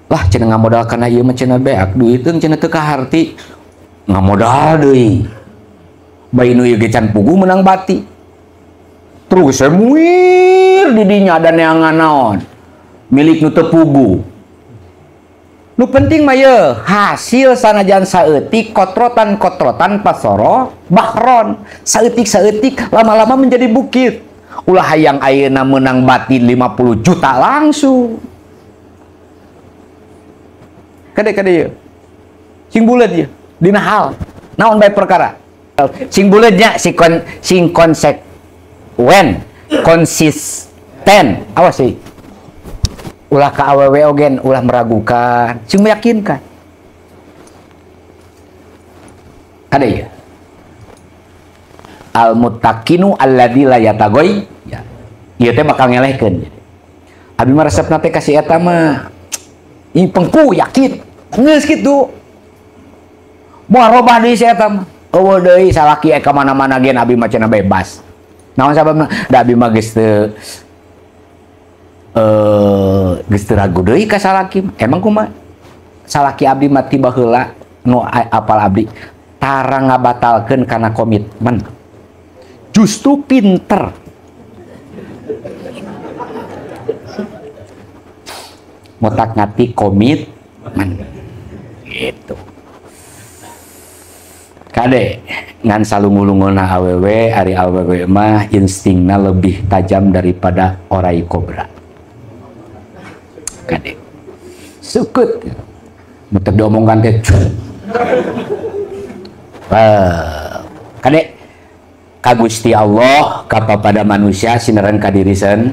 Speaker 1: lah cenah ngamodal kana ieu mah cenah beak duiteun cenah teu kaharti ngamodal deui bae nu ieu ge can puguh menang bati terus semuir di dinya ada neangan naon milik nu teu puguh nu penting mah ye hasil sanajan saeutik kotrotan-kotrotan pasoro bahron saeutik-saeutik lama-lama menjadi bukit ulah hayang ayeuna menang bati 50 juta langsung kade-kade ye sing buleud ye dina hal naon bae perkara sing buleudnya sing konsekuen konsisten awas sih ulah ka awewe ogen ulah meragukan sing meyakinkan kade ya al muttaqinu alladzi la yatagoy ya ieu teh bakal ngelehkeun abi mah resepna teh ka si eta mah ieu pengku yakin geus kitu moal robah deui si eta mah eueuh deui salaki ka mana-mana ge abi mah cenah bebas. Naon sababna? Da abi mah geus teu geus teu ragu deui ka salaki. Emang kumaha? Salaki abdi mah ti baheula nu apal abdi tara ngabatalkeun kana komitmen. Justru pinter. Ngotak ngatik komitmen. Gitu. Kade ngan salungu-lunguna awewe ari awewe mah instingna lebih tajam daripada orai kobra. Kade sukut muter diomongkan teh. Kade Ka Gusti Allah, ka pada manusia sineran ka diri sen.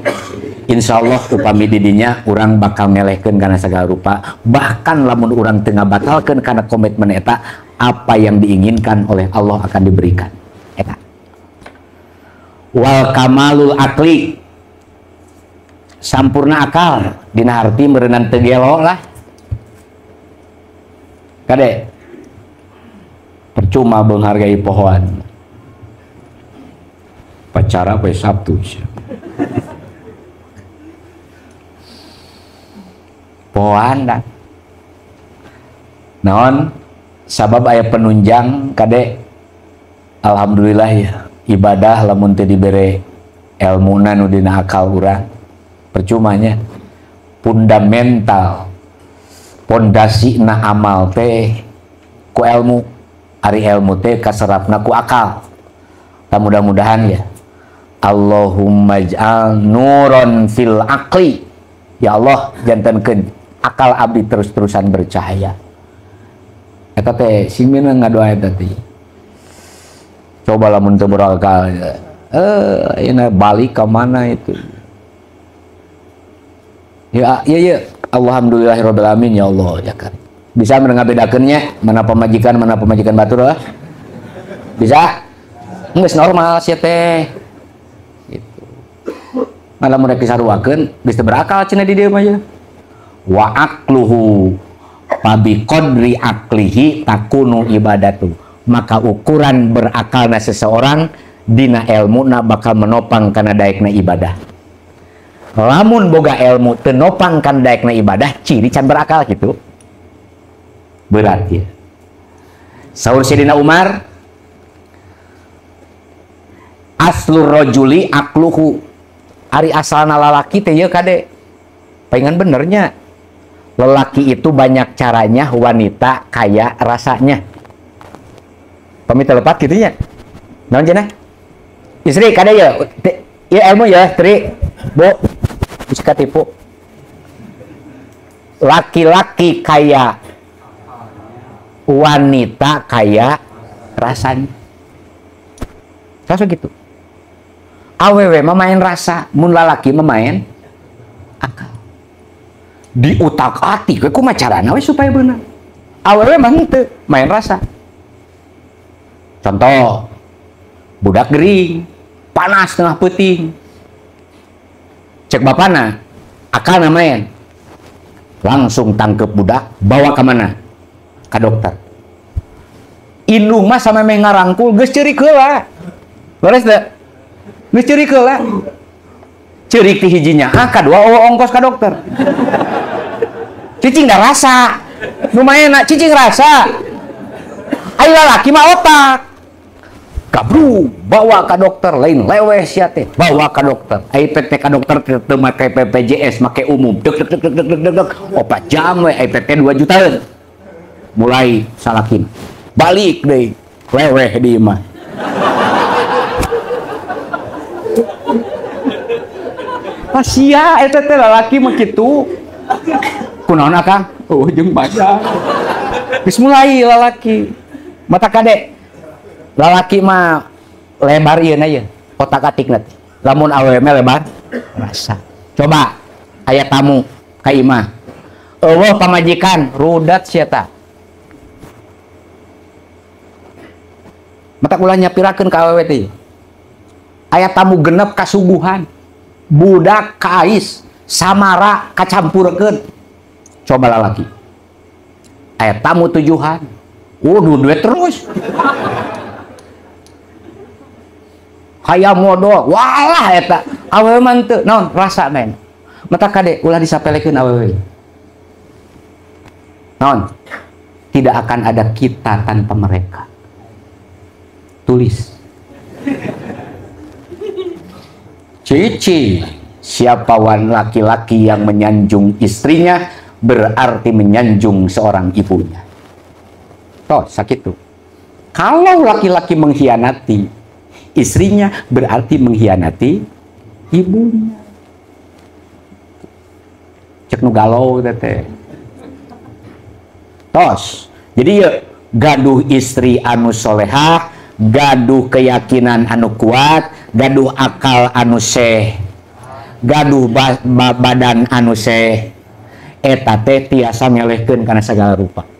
Speaker 1: Insyaallah upami didinya urang bakal ngelehkeun kana segala rupa. Bahkan lamun urang teu ngabatalkeun kana komitmen eta, apa yang diinginkan oleh Allah akan diberikan. Eta. Wal kamalul akli, sampurna akal dina harti meureunan teu gelo lah. Kade percuma menghargai pohoan. Pacara poe Sabtu. Pohoan dah. Naon sabab aya penunjang kade, alhamdulillah ya, ibadah lamun teu dibere elmuna nu dina akal urang percumanya. Fundamental pondasi na amal teh ku elmu, ari elmu teh kaserapna ku akal. Ta mudah-mudahan ya, Allahumma ij'al nuron fil aqli, ya Allah jantenkeun akal abdi terus-terusan bercahaya. Eta teh sing meunang ngadoa eta teh. Coba lamun teu berakal, ayeuna balik ka mana itu? Ya, ya, ya. Alhamdulillahirabbil alamin ya Allah ya kan. Bisa mengabedakeunnya mana pamajikan batur lah? Bisa? Geus normal sia teh. Gitu. Malah mun rek disaruakeun geus teu berakal cenah di dieu mah ya. Wa aqluhu fabi qadri aqlihi takunu ibadatu. Maka ukuran berakalna seseorang dina elmuna bakal menopang kana daekna ibadah. Lamun boga ilmu teu nopang kana daekna ibadah, ciri can berakal gitu. Berat ya. Saur Sayyidina Umar, aslur rajuli aqluhu. Ari asalna lalaki teh ieu kade. Palingan benernya. Lelaki itu banyak caranya, wanita kaya rasanya. Pamit telepat gitu nya. Naon cenah? Istri kade ya, ieu ilmu ya, Tri. Bu, bisa katipu. Laki-laki kaya, wanita kaya rasanya. Rasa gitu. Awewe mah main rasa, mun lalaki mah main akal. Di utak-atik we kumaha carana we supaya bener. Awewe mah henteu, main rasa. Contoh, budak gering, panas tengah peuting. Cek bapana, akal main. Langsung tangkep budak, bawa ke mana? Ke dokter. Indung mah sama meh ngarangkul geus ceurik heula. Leres teu? Geus ceurik heula. Ceurik ti hijinya, ah kadua eueuh ongkos ka dokter. Cicing da rasa. Nu maenna cicing rasa. Ayo lalaki mah otak. Gabru bawa ke dokter, lain leweh sia teh, bawa ke dokter. Ai PT ka dokter teu make BPJS, make umum. Dek dek dek dek dek dek. 4 jam we ai PT 2 jutaan. Mulai salakin. Balik deui, leweh di imah. Pasia eta teh lalaki mah kitu. Kunaon akang? Oh jeung badan. Geus mulai lalaki. Mata kade. Lalaki mah lebar ieu na ieu, otak-atikna. Lamun awewe mah lebar rasa. Coba aya tamu ka imah. Eueuh pamajikan rudat sia ta. Mata ulah nyapirakeun ka awewe teh. Aya tamu genep kasuguhan. Budak kaais, samara kacampurkeun. Coba lalaki. Aya tamu tujuhan. Waduh duit terus. Hayang modal, walah eta. Awewe mah teu naon rasa men. Mata kade ulah disapelekeun awewe. Naon? Tidak akan ada kita tanpa mereka. Tulis. Cici, siapa wan laki-laki yang menyanjung istrinya berarti menyanjung seorang ibunya. Toh, sakit tuh. Kalau laki-laki mengkhianati istrinya berarti mengkhianati ibunya. Cek nu galau teh. Tos. Jadi ya gaduh istri anu solehah, Gaduh keyakinan anu kuat, gaduh akal anu seh, gaduh badan anu seh, eta teh tiasa ngelehkeun kana segala rupa.